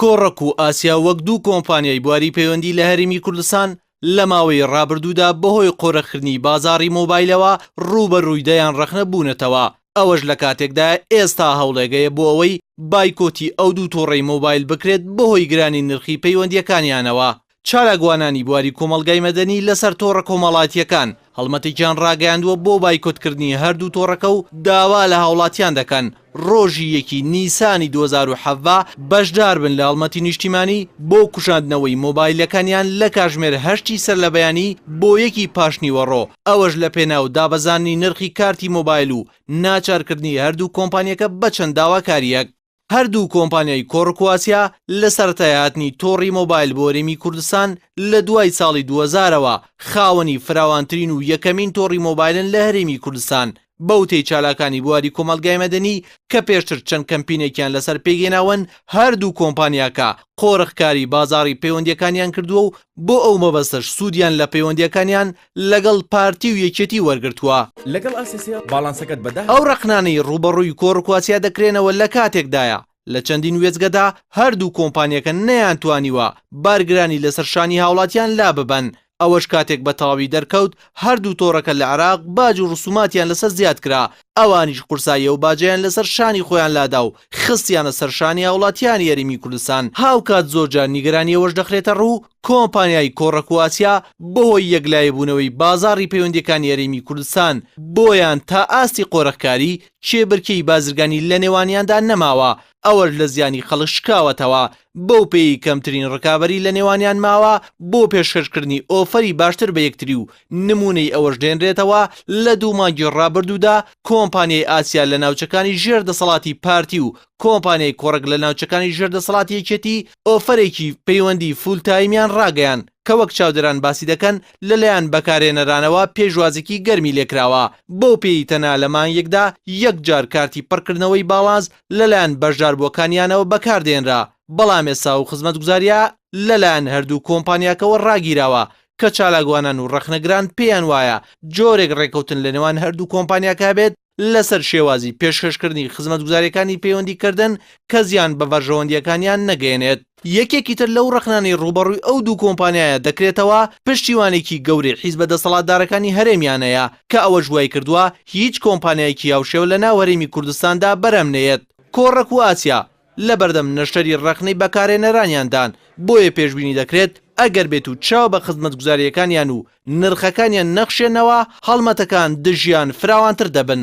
کۆڕەک و ئاسیا وەک دوو کۆمپانیای بواری پەیوەندی لە هەرێمی کوردستان لە ماوەی ڕابردوودا بەهۆی قۆرخکردنی بازاڕی مۆبایلەوە ڕووبەڕووی دەیان ڕەخنە بوونەتەوە، ئەوەش لە کاتێکدایە ئێستا هەوڵێک هەیە بۆ ئەوەی بایکۆتی ئەو دوو تۆڕەی مۆبایل بکرێت بەهۆی گرانی نرخی پەیوەندییەکانیانەوە. چالاکوانانی بواری کۆمەڵگای مەدەنی لەسەر تۆڕە کۆمەڵاتییەکان هەڵمەتێکیان ڕاگەیاندووە بۆ بایکۆتکردنی هەردوو تۆڕەکە و داوا لە هاوڵاتیان دەکەن ڕۆژی یەکی نیسانی 2017 بەشداربن لە هەڵمەتی نیشتیمانی بۆ کوژاندنەوەی مۆبایلەکانیان لە کاژمێر هەشتی سەرلەبەیانی بۆ یەکی پاشنیوەڕۆ، ئەوەش لەپێناو دابەزاندنی نرخی کارتی مۆبایل و ناچارکردنی هەردوو کۆمپانیەکە بە چەند داواکارییەک. هەردوو کۆمپانیای کۆڕک و ئاسیا لە سەرەتای هاتنی تۆڕی مۆبایل بۆ هەرێمی کوردستان لە دوای ساڵی 2000ەوە خاوەنی فراوانترین و یەکەمین تۆڕی مۆبایلن لە هەرێمی کوردستان بەوتەی چالاکانی بواری کۆمەڵگای مەدەنی کە پێشتر چەند کەمپینێکیان لەسەر پێکهێناون هەردوو کۆمپانیاکە قۆرخکاری بازاڕی پەیوەندیەکانیان کردووە و بۆ ئەو مەبەستەش سوودیان لە پەیوەندیەکانیان لەگەڵ پارتی و یەکێتی وەرگرتووە. لەگەڵ ئاسیسێڵ باڵانسەکەت بە دە. ئەو ڕەخنانەی ڕووبەڕووی کۆڕکواسیا دەکرێنەوە لە کاتێکدایە لە چەندین وێستگەدا هەردوو کۆمپانیەکە نەیانتوانیوە بارگرانی لەسەر شانی هاوڵاتیان لاببەن، ئەوەش کاتێک بە تەواوی دەرکەوت هەردوو تۆڕەکە لە عێراق باج و ڕسوماتیان لەسەر زیادکرا، ئەوانیش قورسایی ئەو باجەیان لەسەر شانی خۆیان لادا و خستیانە سەر شانی هاوڵاتیانی هەرێمی کوردستان، هاوکات زۆرجار نیگەرانی ئەوەش دەخرێتەڕوو کۆمپانیای کۆڕەک و ئاسیا بەهۆی یەکلاییبوونەوەی بازاڕی پەیوەندییەکانی هەرێمی کوردستان بۆیان تا ئاستی قۆرخکاری کێبرکێی بازرگانی لەنێوانیاندا نەماوە، ئەوەش لە زیانی خەڵک شکاوەتەوە، بەو پێیەی کەمترین ڕکابەری لەنێوانیان ماوە بۆ پێشکەشکردنی ئۆفەری باشتر بە یەکتری و نموونەی ئەوەش دێنرێتەوە لە دوو مانگی ڕابردوودا کۆمپانیای ئاسیا لە ناوچەکانی ژێر دەسەڵاتی پارتی و کۆمپانیای کۆڕەک لە ناوچەکانی ژێر دەسەڵاتی یەکێتی ئۆفەرێکی پەیوەندی full time یان ڕاگەیاند کە وەک چاودێران باسی دەکەن لەلایەن بەکارهێنەرانەوە پێشوازێکی گەرمی لێکراوە بەو پێیەی تەنها لە مانگێکدا یەک جار کارتی پڕکردنەوەی باڵانس لەلایەن بەشداربووەکانیانەوە بەکاردێنرا بەڵام ئێستا ئەو خزمەتگوزارییە لەلایەن هەردوو کۆمپانیاکەوە ڕاگیراوە کە چالاکوانان و ڕەخنەگران پێیان وایە جۆرێک ڕێککەوتن لەنێوان هەردوو کۆمپانیاکە هەبێت لەسەر شێوازی پێشکەشکردنی خزمەتگوزارییەکانی پەیوەندیکردن کە زیان بە بەرژەوەندییەکانیان نەگەیەنێت. یەکێکی تر لەو ڕەخنانەی ڕووبەڕووی ئەو دوو کۆمپانیایە دەکرێتەوە، پشتیوانێکی گەورەی حیزبە دەسەڵاتدارەکانی هەرێمیان هەیە، کە ئەوەش وایکردووە هیچ کۆمپانیایەکی هاوشێوە لەناو هەرێمی کوردستاندا بەرهەم نەیەت. کۆڕەک و ئاسیا لەبەردەم نەشتەری ڕەخنەی بەکارهێنەرانیاندان، بۆیە پێشبینی دەکرێت ئەگەر بێت و چاو بە خزمەتگوزارییەکانیان و نرخەکانیان نەخشێنەوە، هەڵمەتەکان دژیان فراوانتر دەبن.